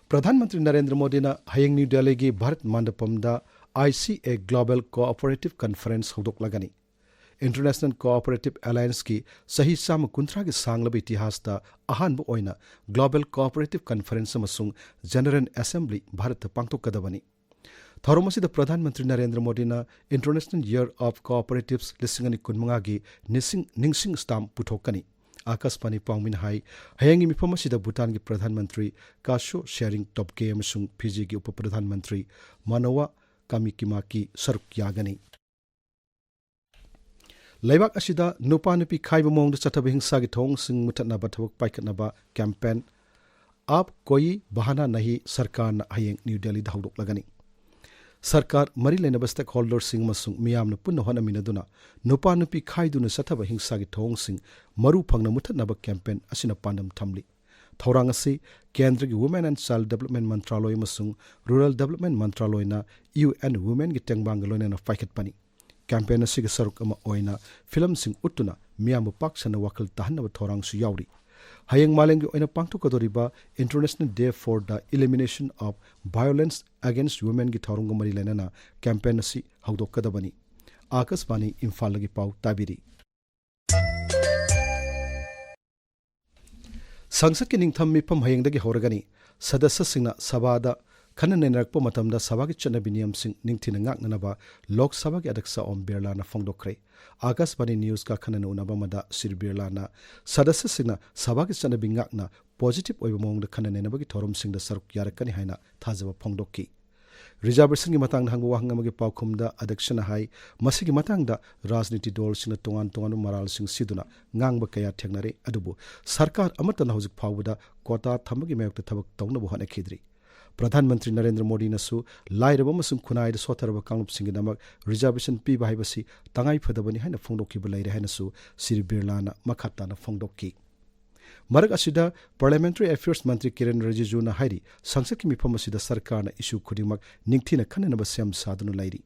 ꯄ꯭ꯔꯙꯥꯟ ꯃꯟꯇ꯭ꯔꯤ ꯅꯔꯦꯟꯗ꯭ꯔ ꯃꯣꯗꯤꯅ ꯍꯌꯦꯡ ꯅ꯭ꯌꯨ ꯗꯦꯜꯂꯤꯒꯤ Bharat ꯃꯟꯗꯄꯝꯗ ICA Global Cooperative Conference ꯍꯧꯗꯣꯛꯂꯒꯅꯤ꯫ International Cooperative Allianceꯀꯤ ꯆꯍꯤ ꯆꯥꯝꯃ ꯀꯨꯟꯊ꯭ꯔꯥꯒꯤ ꯁꯥꯡꯂꯕ ꯏꯇꯤꯍꯥꯁꯇ ꯑꯍꯥꯟꯕ ꯑꯣꯏꯅ Global Cooperative Conference ꯑꯃꯁꯨꯡ General Assembly ꯚꯥꯔꯠꯇ ꯄꯥꯡꯊꯣꯛꯀꯗꯕꯅꯤ꯫ ꯊꯧꯔꯝ ꯑꯁꯤꯗ ꯄ꯭ꯔꯙꯥꯟ ꯃꯟꯇ꯭ꯔꯤ ꯅꯔꯦꯟꯗ꯭ꯔ ꯃꯣꯗꯤꯅ International Year of Cooperatives ꯂꯤꯁꯤꯡ ꯑꯅꯤ ꯀꯨꯟꯃꯉꯥꯒꯤ ꯅꯤꯡꯁꯤꯡ, ꯅꯤꯡꯁꯤꯡ stamp ꯄꯨꯊꯣꯛꯀꯅꯤ꯫ ꯑꯥꯀꯥꯁꯕꯥꯅꯤ ꯄꯥꯎꯃꯤꯅ ꯍꯥꯏ, ꯍꯌꯦꯡꯒꯤ ꯃꯤꯐꯝ ꯑꯁꯤꯗ ꯚꯨꯇꯥꯟꯒꯤ ꯄ꯭ꯔꯙꯥꯟ ꯃꯟꯇ꯭ꯔꯤ ꯀꯥꯁꯣ ꯁꯦꯔꯤꯡ ꯇꯣꯞꯒꯦ ꯑꯃꯁꯨꯡ ꯐꯤꯖꯤꯒꯤ ꯎꯄ ꯄ꯭ꯔꯙꯥꯟ ꯃꯟꯇ꯭ꯔꯤ ꯃꯅꯣꯋꯥ ꯀꯥꯃꯤꯀꯤꯃꯥꯀꯤ ꯁꯔꯨꯛ ꯌꯥꯒꯅꯤ꯫ ꯂꯩꯕꯥꯛ ꯑꯁꯤꯗ ꯅꯨꯄꯥ ꯅꯨꯄꯤ ꯈꯥꯏꯕ ꯃꯑꯣꯡꯗ ꯆꯠꯊꯕ ꯍꯤꯡꯁꯥꯒꯤ ꯊꯧꯑꯣꯡꯁꯤꯡ ꯃꯨꯊꯠꯅꯕ ꯊꯕꯛ ꯄꯥꯏꯈꯠꯅꯕ ꯀꯦꯝꯄꯦꯟ ꯑꯥꯞ ꯀꯣꯌꯤ ꯕꯍꯥꯅꯥ ꯅꯍꯤ ꯁꯔꯀꯥꯔꯅ ꯍꯌꯦꯡ ꯅ꯭ꯌꯨ ꯗꯦꯜꯂꯤꯗ ꯍꯧꯗꯣꯛꯂꯒꯅꯤ꯫ ꯁꯔꯀꯥꯔ ꯃꯔꯤ ꯂꯩꯅꯕ stakeholderꯁꯤꯡ ꯑꯃꯁꯨꯡ ꯃꯤꯌꯥꯝꯅ ꯄꯨꯟꯅ ꯍꯣꯠꯅꯃꯤꯟꯅꯗꯨꯅ ꯅꯨꯄꯥ ꯅꯨꯄꯤ ꯈꯥꯏꯗꯨꯅ ꯆꯠꯊꯕ ꯍꯤꯡꯁꯥꯒꯤ ꯊꯧꯑꯣꯡꯁꯤꯡ ꯃꯔꯨ ꯐꯪꯅ ꯃꯨꯊꯠꯅꯕ ꯀꯦꯝꯄꯦꯟ ꯑꯁꯤꯅ ꯄꯥꯟꯗꯝ ꯊꯝꯂꯤ꯫ ꯊꯧꯔꯥꯡ ꯑꯁꯤ ꯀꯦꯟꯗ꯭ꯔꯒꯤ Women and Child Development ꯃꯟꯇ꯭ꯔꯥꯂꯣꯏ ꯑꯃꯁꯨꯡ Rural Development ꯃꯟꯇ꯭ꯔꯥꯂꯣꯏꯅ UN Womenꯒꯤ ꯇꯦꯡꯕꯥꯡꯒ ꯂꯣꯏꯅꯅ ꯄꯥꯏꯈꯠꯄꯅꯤ꯫ ꯀꯦꯝꯄꯦꯟ ꯑꯁꯤꯒꯤ ꯁꯔꯨꯛ ꯑꯃ ꯑꯣꯏꯅ ꯐꯤꯂꯝꯁꯤꯡ ꯎꯠꯇꯨꯅ ꯃꯤꯌꯥꯝꯕꯨ ꯄꯥꯛ ꯁꯟꯅ ꯋꯥꯈꯜ ꯇꯥꯍꯟꯅꯕ ꯊꯧꯔꯥꯡꯁꯨ ꯌꯥꯎꯔꯤ꯫ ꯍꯌꯦꯡ ꯃꯥꯂꯦꯝꯒꯤ ꯑꯣꯏꯅ ꯄꯥꯡꯊꯣꯛꯀꯗꯧꯔꯤꯕ International Day for the Elimination of Violence Against Womenꯒꯤ ꯊꯧꯔꯝꯒ ꯃꯔꯤ ꯂꯩꯅꯅ ꯀꯦꯝꯄꯦꯟ ꯑꯁꯤ ꯍꯧꯗꯣꯛꯀꯗꯕꯅꯤ꯫ ꯑꯥꯀꯥꯁꯕꯥꯅꯤ ꯏꯝꯐꯥꯜꯗꯒꯤ ꯄꯥꯎ ꯇꯥꯕꯤꯔꯤ꯫ ꯁꯪꯁꯠꯀꯤ ꯅꯤꯡꯊꯝ ꯃꯤꯐꯝ ꯍꯌꯦꯡꯗꯒꯤ ꯍꯧꯔꯒꯅꯤ꯫ ꯁꯗꯁ꯭ꯌꯁꯤꯡꯅ ꯁꯚꯥꯗ ꯈꯟꯅ ꯅꯩꯅꯔꯛꯄ ꯃꯇꯝꯗ ꯁꯚꯥꯒꯤ ꯆꯠꯅꯕꯤ ꯅꯤꯌꯝꯁꯤꯡ ꯅꯤꯡꯊꯤꯅ ꯉꯥꯛꯅꯅꯕ ꯂꯣꯛ ꯁꯚꯥꯒꯤ ꯑꯗ꯭ꯌꯛꯁ ꯑꯣꯝ ꯕꯤꯔꯂꯥꯅ ꯐꯣꯡꯗꯣꯛꯈ꯭ꯔꯦ꯫ ꯑꯥꯀꯥꯁꯕꯥꯅꯤ ꯅ꯭ꯌꯨꯁꯀ ꯈꯟꯅ ꯅꯩꯅꯕ ꯑꯃꯗ ꯁ꯭ꯔꯤ ꯕꯤꯔꯂꯥꯅ ꯁꯗꯁ꯭ꯌꯁꯤꯡꯅ ꯁꯚꯥꯒꯤ ꯆꯠꯅꯕꯤ ꯉꯥꯛꯅ ꯄꯣꯖꯤꯇꯤꯚ ꯑꯣꯏꯕ ꯃꯑꯣꯡꯗ ꯈꯟꯅ ꯅꯩꯅꯕꯒꯤ ꯊꯧꯔꯝꯁꯤꯡꯗ ꯁꯔꯨꯛ ꯌꯥꯔꯛꯀꯅꯤ ꯍꯥꯏꯅ ꯊꯥꯖꯕ ꯐꯣꯡꯗꯣꯛꯈꯤ꯫ ꯔꯤꯖꯥꯔꯕꯦꯁꯟꯒꯤ ꯃꯇꯥꯡꯗ ꯍꯪꯕ ꯋꯥꯍꯪ ꯑꯃꯒꯤ ꯄꯥꯎꯈꯨꯝꯗ ꯑꯗ꯭ꯌꯛꯁꯅ ꯍꯥꯏ, ꯃꯁꯤꯒꯤ ꯃꯇꯥꯡꯗ ꯔꯥꯖꯅꯤꯇꯤ ꯗꯜꯁꯤꯡꯅ ꯇꯣꯉꯥꯟ ꯇꯣꯉꯥꯟꯕ ꯃꯔꯥꯜꯁꯤꯡ ꯁꯤꯗꯨꯅ ꯉꯥꯡꯕ ꯀꯌꯥ ꯊꯦꯡꯅꯔꯦ, ꯑꯗꯨꯕꯨ ꯁꯔꯀꯥꯔ ꯑꯃꯠꯇꯅ ꯍꯧꯖꯤꯛ ꯐꯥꯎꯕꯗ ꯀꯣꯇꯥ ꯊꯝꯕꯒꯤ ꯃꯥꯌꯣꯛꯇ ꯊꯕꯛ ꯇꯧꯅꯕ ꯍꯣꯠꯅꯈꯤꯗ꯭ꯔꯤ꯫ ꯄ꯭ꯔꯙꯥꯟ ꯃꯟꯇ꯭ꯔꯤ ꯅꯔꯦꯟꯗ꯭ꯔ ꯃꯣꯗꯤꯅꯁꯨ ꯂꯥꯏꯔꯕ ꯑꯃꯁꯨꯡ ꯈꯨꯟꯅꯥꯏꯗ ꯁꯣꯠꯊꯔꯕ ꯀꯥꯡꯂꯨꯞꯁꯤꯡꯒꯤꯗꯃꯛ ꯔꯤꯖꯥꯔꯕꯦꯁꯟ ꯄꯤꯕ ꯍꯥꯏꯕꯁꯤ ꯇꯉꯥꯏ ꯐꯗꯕꯅꯤ ꯍꯥꯏꯅ ꯐꯣꯡꯗꯣꯛꯈꯤꯕ ꯂꯩꯔꯦ ꯍꯥꯏꯅꯁꯨ ꯁ꯭ꯔꯤ ꯕꯤꯔꯂꯥꯅ ꯃꯈꯥ ꯇꯥꯅ ꯐꯣꯡꯗꯣꯛꯈꯤ꯫ ꯃꯔꯛ ꯑꯁꯤꯗ, ꯄꯥꯔꯂꯤꯌꯥꯃꯦꯟꯇꯔꯤ ꯑꯦꯐꯤꯌꯔꯁ ꯃꯟꯇ꯭ꯔꯤ ꯀꯤꯔꯦꯟ ꯔꯤꯖꯤꯖꯨꯅ ꯍꯥꯏꯔꯤ, ꯁꯪꯁꯠꯀꯤ ꯃꯤꯐꯝ ꯑꯁꯤꯗ ꯁꯔꯀꯥꯔꯅ ꯏꯁꯨ ꯈꯨꯗꯤꯡꯃꯛ ꯅꯤꯡꯊꯤꯅ ꯈꯟꯅꯅꯕ ꯁꯦꯝ ꯁꯥꯗꯨꯅ ꯂꯩꯔꯤ꯫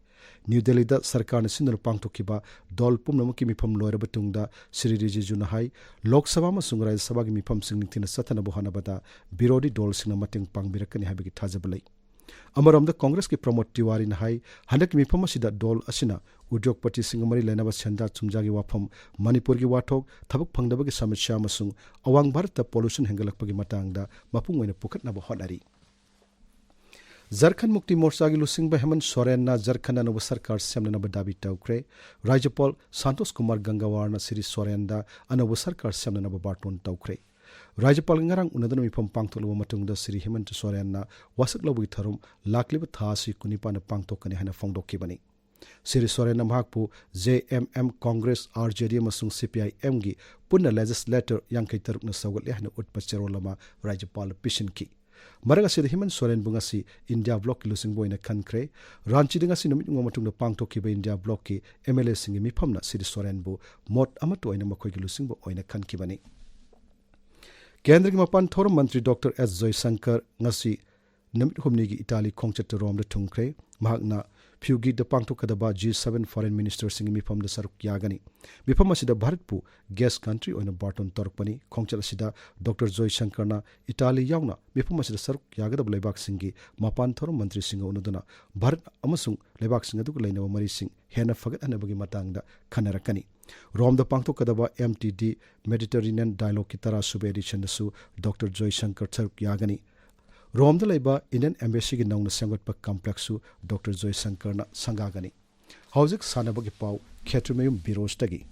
ꯅ꯭ꯌꯨ ꯗꯦꯜꯂꯤꯗ ꯁꯔꯀꯥꯔꯅ ꯁꯤꯟꯗꯨꯅ ꯄꯥꯡꯊꯣꯛꯈꯤꯕ ꯗꯜ ꯄꯨꯝꯅꯃꯛꯀꯤ ꯃꯤꯐꯝ ꯂꯣꯏꯔꯕ ꯇꯨꯡꯗ ꯁ꯭ꯔꯤ ꯔꯤꯖꯤꯖꯨꯅ ꯍꯥꯏ, ꯂꯣꯛ ꯁꯚꯥ ꯑꯃꯁꯨꯡ ꯔꯥꯖ꯭ꯌ ꯁꯚꯥꯒꯤ ꯃꯤꯐꯝꯁꯤꯡ ꯅꯤꯡꯊꯤꯅ ꯆꯠꯊꯅꯕ ꯍꯣꯠꯅꯕꯗ ꯕꯤꯔꯣꯙꯤ ꯗꯜꯁꯤꯡꯅ ꯃꯇꯦꯡ ꯄꯥꯡꯕꯤꯔꯛꯀꯅꯤ ꯍꯥꯏꯕꯒꯤ ꯊꯥꯖꯕ ꯂꯩ꯫ ꯑꯃꯔꯣꯝꯗ ꯀꯣꯡꯒ꯭ꯔꯦꯁꯀꯤ ꯄ꯭ꯔꯃꯣꯗ ꯇꯤꯋꯥꯔꯤꯅ ꯍꯥꯏ, ꯍꯟꯗꯛꯀꯤ ꯃꯤꯐꯝ ꯑꯁꯤꯗ ꯗꯜ ꯑꯁꯤꯅ ꯎꯗ꯭ꯌꯣꯒꯄꯇꯤꯁꯤꯡꯒ ꯃꯔꯤ ꯂꯩꯅꯕ ꯁꯦꯟꯖꯥ ꯊꯨꯝꯖꯥꯒꯤ ꯋꯥꯐꯝ, ꯃꯅꯤꯄꯨꯔꯒꯤ ꯋꯥꯊꯣꯛ, ꯊꯕꯛ ꯐꯪꯗꯕꯒꯤ ꯁꯃꯁ꯭ꯌꯥ ꯑꯃꯁꯨꯡ ꯑꯋꯥꯡ ꯚꯥꯔꯠꯇ ꯄꯣꯂꯨꯁꯟ ꯍꯦꯟꯒꯠꯂꯛꯄꯒꯤ ꯃꯇꯥꯡꯗ ꯃꯄꯨꯡ ꯑꯣꯏꯅ ꯄꯨꯈꯠꯅꯕ ꯍꯣꯠꯅꯔꯤ꯫ ꯖꯔꯈꯟ ꯃꯨꯛꯇꯤ ꯃꯣꯔꯆꯥꯒꯤ ꯂꯨꯆꯤꯡꯕ ꯍꯦꯃꯟ ꯁꯣꯔꯦꯟꯅ ꯖꯔꯈꯟ ꯑꯅꯧꯕ ꯁꯔꯀꯥꯔ ꯁꯦꯝꯅꯅꯕ ꯗꯥꯕꯤ ꯇꯧꯈ꯭ꯔꯦ꯫ ꯔꯥꯖ꯭ꯌꯄꯥꯜ ꯁꯥꯟꯇꯣꯁ ꯀꯨꯃꯥꯔ ꯒꯪꯒꯋꯥꯔꯅ ꯁ꯭ꯔꯤ ꯁꯣꯔꯦꯟꯗ ꯑꯅꯧꯕ ꯁꯔꯀꯥꯔ ꯁꯦꯝꯅꯅꯕ ꯕꯥꯔꯇꯣꯟ ꯇꯧꯈ꯭ꯔꯦ꯫ ꯔꯥꯖ꯭ꯌꯄꯥꯜꯒ ꯉꯔꯥꯡ ꯎꯅꯗꯨꯅ ꯃꯤꯐꯝ ꯄꯥꯡꯊꯣꯛꯂꯕ ꯃꯇꯨꯡꯗ ꯁ꯭ꯔꯤ ꯍꯦꯃꯟꯇ ꯁꯣꯔꯦꯟꯅ ꯋꯥꯁꯛ ꯂꯧꯕꯒꯤ ꯊꯧꯔꯝ ꯂꯥꯛꯂꯤꯕ ꯊꯥ ꯑꯁꯤ ꯀꯨꯟꯅꯤꯄꯥꯟꯗ ꯄꯥꯡꯊꯣꯛꯀꯅꯤ ꯍꯥꯏꯅ ꯐꯣꯡꯗꯣꯛꯈꯤꯕꯅꯤ꯫ ꯁ꯭ꯔꯤ ꯁꯣꯔꯦꯟꯅ ꯃꯍꯥꯛꯄꯨ J M M, Congress, R J D ꯑꯃꯁꯨꯡ ꯁꯤ ꯄꯤ ꯑꯥꯏ ꯑꯦꯝꯒꯤ ꯄꯨꯟꯅ ꯂꯦꯖꯤꯁꯂꯦꯇꯔ ꯌꯥꯡꯈꯩ ꯇꯔꯨꯛꯅ ꯁꯧꯒꯠꯂꯦ ꯍꯥꯏꯅ ꯎꯠꯄ ꯆꯦꯔꯣꯜ ꯑꯃ ꯔꯥꯖ꯭ꯌꯄꯥꯜꯗ ꯄꯤꯁꯤꯟꯈꯤ꯫ ꯃꯔꯛ ꯑꯁꯤꯗ ꯍꯦꯃꯟ ꯁꯣꯔꯦꯟꯕꯨ ꯉꯁꯤ ꯏꯟꯗꯤꯌꯥ ꯕ꯭ꯂꯣꯛꯀꯤ ꯂꯨꯆꯤꯡꯕ ꯑꯣꯏꯅ ꯈꯟꯈ꯭ꯔꯦ꯫ ꯔꯥꯟꯆꯤꯗ ꯉꯁꯤ ꯅꯨꯃꯤꯠ ꯌꯨꯡꯕ ꯃꯇꯨꯡꯗ ꯄꯥꯡꯊꯣꯛꯈꯤꯕ ꯏꯟꯗꯤꯌꯥ ꯕ꯭ꯂꯣꯛꯀꯤ ꯑꯦꯝ ꯑꯦꯜ ꯑꯦꯁꯤꯡꯒꯤ ꯃꯤꯐꯝꯅ ꯁ꯭ꯔꯤ ꯁꯣꯔꯦꯟꯕꯨ ꯃꯣꯠ ꯑꯃꯠꯇ ꯑꯣꯏꯅ ꯃꯈꯣꯏꯒꯤ ꯂꯨꯆꯤꯡꯕ ꯑꯣꯏꯅ ꯈꯟꯈꯤꯕꯅꯤ꯫ ꯀꯦꯟꯗ꯭ꯔꯒꯤ ꯃꯄꯥꯟ ꯊꯧꯔꯝ ꯃꯟꯇ꯭ꯔꯤ ꯗꯣꯛꯇꯔ ꯑꯦꯁ ꯖꯣꯏꯁꯪꯀꯔ ꯉꯁꯤ ꯅꯨꯃꯤꯠ ꯍꯨꯝꯅꯤꯒꯤ ꯏꯇꯥꯂꯤ ꯈꯣꯡꯆꯠꯇ ꯔꯣꯝꯗ ꯊꯨꯡꯈ꯭ꯔꯦ꯫ ꯃꯍꯥꯛꯅ ꯐ꯭ꯌꯨꯒꯤꯗ ꯄꯥꯡꯊꯣꯛꯀꯗꯕ ꯖꯤ ꯁꯚꯦꯟ ꯐꯣꯔꯦꯟ ꯃꯤꯅꯤꯁꯇꯔꯁꯤꯡꯒꯤ ꯃꯤꯐꯝꯗ ꯁꯔꯨꯛ ꯌꯥꯒꯅꯤ꯫ ꯃꯤꯐꯝ ꯑꯁꯤꯗ ꯚꯥꯔꯠꯄꯨ ꯒꯦꯁ ꯀꯟꯇ꯭ꯔꯤ ꯑꯣꯏꯅ ꯕꯥꯔꯇꯣꯟ ꯇꯧꯔꯛꯄꯅꯤ꯫ ꯈꯣꯡꯆꯠ ꯑꯁꯤꯗ ꯗꯣꯛꯇꯔ ꯖꯣꯏꯁꯪꯀꯔꯅ ꯏꯇꯥꯂꯤ ꯌꯥꯎꯅ ꯃꯤꯐꯝ ꯑꯁꯤꯗ ꯁꯔꯨꯛ ꯌꯥꯒꯗꯕ ꯂꯩꯕꯥꯛꯁꯤꯡꯒꯤ ꯃꯄꯥꯟ ꯊꯧꯔꯝ ꯃꯟꯇ꯭ꯔꯤꯁꯤꯡꯒ ꯎꯅꯗꯨꯅ ꯚꯥꯔꯠ ꯑꯃꯁꯨꯡ ꯂꯩꯕꯥꯛꯁꯤꯡ ꯑꯗꯨꯒ ꯂꯩꯅꯕ ꯃꯔꯤꯁꯤꯡ ꯍꯦꯟꯅ ꯐꯒꯠꯍꯟꯅꯕꯒꯤ ꯃꯇꯥꯡꯗ ꯈꯟꯅꯔꯛꯀꯅꯤ꯫ ꯔꯣꯝꯗ ꯄꯥꯡꯊꯣꯛꯀꯗꯕ ꯑꯦꯝ ꯇꯤ ꯗꯤ ꯃꯦꯗꯤꯇꯔꯦꯅꯤꯌꯟ ꯗꯥꯏꯂꯣꯒꯀꯤ ꯇꯔꯥꯁꯨꯕ ꯑꯦꯗꯤꯁꯟꯗꯁꯨ ꯗꯣꯛꯇꯔ ꯖꯣꯏꯁꯪꯀꯔ ꯁꯔꯨꯛ ꯌꯥꯒꯅꯤ꯫ ꯔꯣꯝꯗ ꯂꯩꯕ ꯏꯟꯗꯤꯌꯟ ꯑꯦꯝꯕꯦꯁꯤꯒꯤ ꯅꯧꯅ ꯁꯦꯝꯒꯠꯄ ꯀꯝꯄ꯭ꯂꯦꯛꯁꯁꯨ ꯗꯣꯛꯇꯔ ꯖꯣꯏꯁꯪꯀꯔꯅ ꯁꯪꯒꯥꯒꯅꯤ꯫ ꯍꯧꯖꯤꯛ ꯁꯥꯟꯅꯕꯒꯤ ꯄꯥꯎ, ꯈꯦꯇ꯭ꯔꯤꯃꯌꯨꯝ ꯕꯤꯔꯣꯖꯇꯒꯤ꯫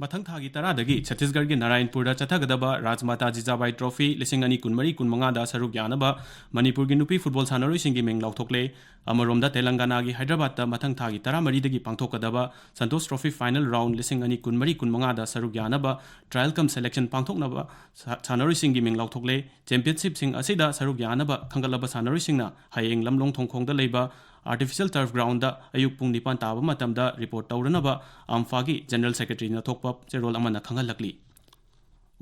ꯃꯊꯪ ꯊꯥꯒꯤ ꯇꯔꯥꯗꯒꯤ ꯆꯇꯤꯁꯒꯔꯒꯤ ꯅꯥꯔꯥꯌꯟꯄꯨꯔꯗ ꯆꯠꯊꯒꯗꯕ ꯔꯥꯖꯃꯥꯇꯥ ꯖꯤꯖꯥꯕꯥꯏ ꯇ꯭ꯔꯣꯐꯤ ꯂꯤꯁꯤꯡ ꯑꯅꯤ ꯀꯨꯟꯃꯔꯤ ꯀꯨꯟꯃꯉꯥꯗ ꯁꯔꯨꯛ ꯌꯥꯅꯕ ꯃꯅꯤꯄꯨꯔꯒꯤ ꯅꯨꯄꯤ ꯐꯨꯠꯕꯣꯜ ꯁꯥꯟꯅꯔꯣꯏꯁꯤꯡꯒꯤ ꯃꯤꯡ ꯂꯥꯎꯊꯣꯛꯂꯦ꯫ ꯑꯃꯔꯣꯝꯗ, ꯇꯦꯂꯪꯒꯥꯅꯥꯒꯤ ꯍꯥꯏꯗ꯭ꯔꯕꯥꯗꯇ ꯃꯊꯪ ꯊꯥꯒꯤ ꯇꯔꯥꯃꯔꯤꯗꯒꯤ ꯄꯥꯡꯊꯣꯛꯀꯗꯕ ꯁꯟꯇꯣꯁ ꯇ꯭ꯔꯣꯐꯤ ꯐꯥꯏꯅꯦꯜ ꯔꯥꯎꯟ ꯂꯤꯁꯤꯡ ꯑꯅꯤ ꯀꯨꯟꯃꯔꯤ ꯀꯨꯟꯃꯉꯥꯗ ꯁꯔꯨꯛ ꯌꯥꯅꯕ ꯇ꯭ꯔꯥꯌꯦꯜ ꯀꯝ ꯁꯦꯂꯦꯛꯁꯟ ꯄꯥꯡꯊꯣꯛꯅꯕ ꯁꯥ-, ꯁꯥꯟꯅꯔꯣꯏꯁꯤꯡꯒꯤ ꯃꯤꯡ ꯂꯥꯎꯊꯣꯛꯂꯦ꯫ ꯆꯦꯝꯄꯤꯌꯟꯁꯤꯞꯁꯤꯡ ꯑꯁꯤꯗ ꯁꯔꯨꯛ ꯌꯥꯅꯕ ꯈꯟꯒꯠꯂꯕ ꯁꯥꯟꯅꯔꯣꯏꯁꯤꯡꯅ ꯍꯌꯦꯡ ꯂꯝꯂꯣꯡ ꯊꯣꯡꯈꯣꯡꯗ ꯂꯩꯕ ꯑꯥꯔꯇꯤꯐꯤꯁꯤꯌꯦꯜ ꯇꯔꯐ ꯒ꯭ꯔꯥꯎꯟꯗ ꯑꯌꯨꯛ ꯄꯨꯡ ꯅꯤꯄꯥꯟ ꯇꯥꯕ ꯃꯇꯝꯗ ꯔꯤꯄꯣꯔꯠ ꯇꯧꯔꯅꯕ ꯑꯝꯐꯥꯒꯤ ꯖꯦꯅꯔꯦꯜ ꯁꯦꯀ꯭ꯔꯦꯇꯔꯤꯅ ꯊꯣꯛꯄ ꯆꯦꯔꯣꯜ ꯑꯃꯅ ꯈꯪꯍꯜꯂꯛꯂꯤ꯫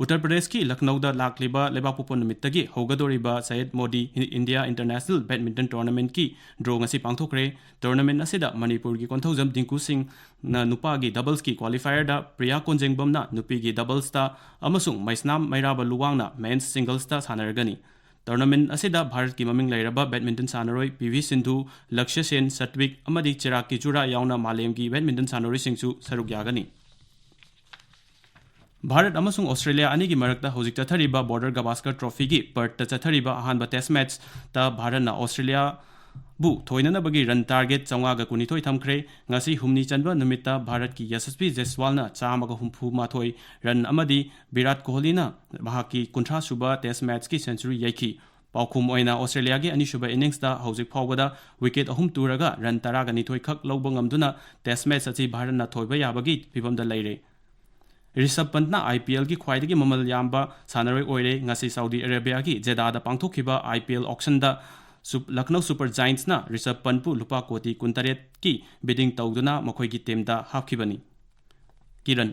ꯎꯠꯇꯔ ꯄ꯭ꯔꯗꯦꯁꯀꯤ ꯂꯈꯅꯧꯗ ꯂꯥꯛꯂꯤꯕ ꯂꯩꯕꯥꯛꯄꯣꯛꯄ ꯅꯨꯃꯤꯠꯇꯒꯤ ꯍꯧꯒꯗꯧꯔꯤꯕ ꯁꯌꯦꯗ ꯃꯣꯗꯤ ꯏꯟꯗꯤꯌꯥ ꯏꯟꯇꯔꯅꯦꯁꯅꯦꯜ ꯕꯦꯗꯃꯤꯟꯇꯟ ꯇꯣꯔꯅꯥꯃꯦꯟꯠꯀꯤ ꯗ꯭ꯔꯣ ꯉꯁꯤ ꯄꯥꯡꯊꯣꯛꯈ꯭ꯔꯦ꯫ ꯇꯣꯔꯅꯥꯃꯦꯟꯠ ꯑꯁꯤꯗ ꯃꯅꯤꯄꯨꯔꯒꯤ ꯀꯣꯟꯊꯧꯖꯝ ꯗꯤꯡꯀꯨ ꯁꯤꯡꯅ ꯅꯨꯄꯥꯒꯤ ꯗꯕꯜꯁꯀꯤ ꯀ꯭ꯋꯥꯂꯤꯐꯥꯌꯔꯗ, ꯄ꯭ꯔꯤꯌꯥ ꯀꯣꯟꯖꯦꯡꯕꯝꯅ ꯅꯨꯄꯤꯒꯤ ꯗꯕꯜꯁꯇ ꯑꯃꯁꯨꯡ ꯃꯩꯁꯅꯥꯝ ꯃꯩꯔꯥꯕ ꯂꯨꯋꯥꯡꯅ ꯃꯦꯟꯁ ꯁꯤꯡꯒꯜꯁꯇ ꯁꯥꯟꯅꯔꯒꯅꯤ꯫ ꯇꯣꯔꯅꯥꯃꯦꯟꯠ ꯑꯁꯤꯗ ꯚꯥꯔꯠꯀꯤ ꯃꯃꯤꯡ ꯂꯩꯔꯕ ꯕꯦꯗꯃꯤꯟꯇꯟ ꯁꯥꯟꯅꯔꯣꯏ ꯄꯤ ꯚꯤ ꯁꯤꯟꯙꯨ, ꯂꯛꯁ꯭ꯌ ꯁꯦꯟ, ꯁꯠꯋꯤꯛ ꯑꯃꯗꯤ ꯆꯤꯔꯥꯒ ꯀꯤꯖꯨꯔꯥ ꯌꯥꯎꯅ ꯃꯥꯂꯦꯝꯒꯤ ꯕꯦꯗꯃꯤꯟꯇꯟ ꯁꯥꯟꯅꯔꯣꯏꯁꯤꯡꯁꯨ ꯁꯔꯨꯛ ꯌꯥꯒꯅꯤ꯫ ꯚꯥꯔꯠ ꯑꯃꯁꯨꯡ ꯑꯣꯁꯇ꯭ꯔꯦꯂꯤꯌꯥ ꯑꯅꯤꯒꯤ ꯃꯔꯛꯇ ꯍꯧꯖꯤꯛ ꯆꯠꯊꯔꯤꯕ ꯕꯣꯔꯗꯔ ꯒꯚꯥꯁꯀꯔ ꯇ꯭ꯔꯣꯐꯤꯒꯤ ꯄꯔꯠꯇ ꯆꯠꯊꯔꯤꯕ ꯑꯍꯥꯟꯕ ꯇꯦꯁ ꯃꯦꯠꯆꯇ ꯚꯥꯔꯠꯅ ꯑꯣꯁꯇ꯭ꯔꯦꯂꯤꯌꯥꯕꯨ ꯊꯣꯏꯅꯅꯕꯒꯤ ꯔꯟ ꯇꯥꯔꯒꯦꯠ ꯆꯥꯝꯃꯉꯥꯒ ꯀꯨꯟꯅꯤꯊꯣꯏ ꯊꯝꯈ꯭ꯔꯦ꯫ ꯉꯁꯤ ꯍꯨꯝꯅꯤ ꯆꯟꯕ ꯅꯨꯃꯤꯠꯇ ꯚꯥꯔꯠꯀꯤ ꯌꯁꯁ꯭ꯕꯤ ꯖꯦꯁꯋꯥꯜꯅ ꯆꯥꯝꯃꯒ ꯍꯨꯝꯐꯨ ꯃꯥꯊꯣꯏ ꯔꯟ ꯑꯃꯗꯤ ꯚꯤꯔꯥꯠ ꯀꯣꯍꯂꯤꯅ ꯃꯍꯥꯛꯀꯤ ꯀꯨꯟꯊ꯭ꯔꯥ ꯁꯨꯕ ꯇꯦꯁ ꯃꯦꯠꯆꯀꯤ ꯁꯦꯟꯆꯨꯔꯤ ꯌꯩꯈꯤ꯫ ꯄꯥꯎꯈꯨꯝ ꯑꯣꯏꯅ, ꯑꯣꯁꯇ꯭ꯔꯦꯂꯤꯌꯥꯒꯤ ꯑꯅꯤꯁꯨꯕ ꯏꯅꯤꯡꯁꯇ ꯍꯧꯖꯤꯛ ꯐꯥꯎꯕꯗ ꯋꯤꯀꯦꯠ ꯑꯍꯨꯝ ꯇꯨꯔꯒ ꯔꯟ ꯇꯔꯥꯒ ꯅꯤꯊꯣꯏ ꯈꯛ ꯂꯧꯕ ꯉꯝꯗꯨꯅ ꯇꯦꯁ ꯃꯦꯠꯆ ꯑꯁꯤ ꯚꯥꯔꯠꯅ ꯊꯣꯏꯕ ꯌꯥꯕꯒꯤ ꯐꯤꯚꯝꯗ ꯂꯩꯔꯦ꯫ ꯔꯤꯁꯕ ꯄꯟꯠꯅ ꯑꯥꯏ ꯄꯤ ꯑꯦꯜꯒꯤ ꯈ꯭ꯋꯥꯏꯗꯒꯤ ꯃꯃꯜ ꯌꯥꯝꯕ ꯁꯥꯟꯅꯔꯣꯏ ꯑꯣꯏꯔꯦ꯫ ꯉꯁꯤ ꯁꯥꯎꯗꯤ ꯑꯔꯦꯕꯤꯌꯥꯒꯤ ꯖꯦꯗꯥꯗ ꯄꯥꯡꯊꯣꯛꯈꯤꯕ ꯑꯥꯏ ꯄꯤ ꯑꯦꯜ ꯑꯣꯛꯁꯟꯗ ꯁꯨꯞ-, ꯂꯈꯅꯧ ꯁꯨꯄꯔ ꯖꯥꯏꯟꯠꯁꯅ ꯔꯤꯁꯕ ꯄꯟꯠꯄꯨ ꯂꯨꯄꯥ ꯀꯣꯇꯤ ꯀꯨꯟꯇꯔꯦꯠꯀꯤ ꯕꯤꯗꯤꯡ ꯇꯧꯗꯨꯅ ꯃꯈꯣꯏꯒꯤ ꯇꯤꯝꯗ ꯍꯥꯞꯈꯤꯕꯅꯤ꯫ ꯀꯤꯔꯟ꯫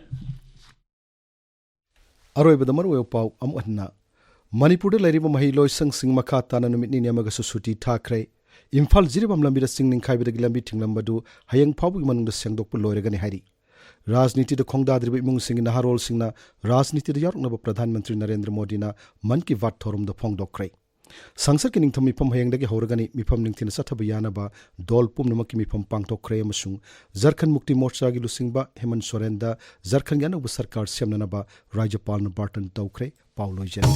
ꯑꯔꯣꯏꯕꯗ ꯃꯔꯨꯑꯣꯏꯕ ꯄꯥꯎ ꯑꯃꯨꯛ ꯍꯟꯅ꯫ ꯃꯅꯤꯄꯨꯔꯗ ꯂꯩꯔꯤꯕ ꯃꯍꯩꯂꯣꯏꯁꯪꯁꯤꯡ ꯃꯈꯥ ꯇꯥꯅ ꯅꯨꯃꯤꯠ ꯅꯤꯅꯤ ꯑꯃꯒ ꯁꯨꯇꯤ ꯊꯥꯈ꯭ꯔꯦ꯫ ꯏꯝꯐꯥꯜ ꯖꯤꯔꯤꯕꯥꯝ ꯂꯝꯕꯤꯗ ꯆꯤꯡ ꯅꯤꯡꯈꯥꯏꯕꯗꯒꯤ ꯂꯝꯕꯤ ꯊꯤꯡꯂꯝꯕꯗꯨ ꯍꯌꯦꯡ ꯐꯥꯎꯕꯒꯤ ꯃꯅꯨꯡꯗ ꯁꯦꯡꯗꯣꯛꯄ ꯂꯣꯏꯔꯒꯅꯤ ꯍꯥꯏꯔꯤ꯫ ꯔꯥꯖꯅꯤꯇꯤꯗ ꯈꯣꯡꯗꯥꯗ꯭ꯔꯤꯕ ꯏꯃꯨꯡꯁꯤꯡꯒꯤ ꯅꯍꯥꯔꯣꯜꯁꯤꯡꯅ ꯔꯥꯖꯅꯤꯇꯤꯗ ꯌꯥꯎꯔꯛꯅꯕ ꯄ꯭ꯔꯙꯥꯟ ꯃꯟꯇ꯭ꯔꯤ ꯅꯔꯦꯟꯗ꯭ꯔ ꯃꯣꯗꯤꯅ ꯃꯟ ꯀꯤ ꯕꯥꯠ ꯊꯧꯔꯝꯗ ꯐꯣꯡꯗꯣꯛꯈ꯭ꯔꯦ꯫ ꯁꯪꯁꯠꯀꯤ ꯅꯤꯡꯊꯝ ꯃꯤꯐꯝ ꯍꯌꯦꯡꯗꯒꯤ ꯍꯧꯔꯒꯅꯤ꯫ ꯃꯤꯐꯝ ꯅꯤꯡꯊꯤꯅ ꯆꯠꯊꯕ ꯌꯥꯅꯕ ꯗꯣꯜ ꯄꯨꯝꯅꯃꯛꯀꯤ ꯃꯤꯐꯝ ꯄꯥꯡꯊꯣꯛꯈ꯭ꯔꯦ ꯑꯃꯁꯨꯡ ꯖꯔꯈꯟ ꯃꯨꯛꯇꯤ ꯃꯣꯔꯆꯥꯒꯤ ꯂꯨꯆꯤꯡꯕ ꯍꯦꯃꯟ ꯁꯣꯔꯦꯟꯗ ꯖꯔꯈꯟꯒꯤ ꯑꯅꯧꯕ ꯁꯔꯀꯥꯔ ꯁꯦꯝꯅꯅꯕ ꯔꯥꯖ꯭ꯌꯄꯥꯜꯅ ꯕꯥꯔꯇꯟ ꯇꯧꯈ꯭ꯔꯦ꯫ ꯄꯥꯎ ꯂꯣꯏꯖꯔꯦ꯫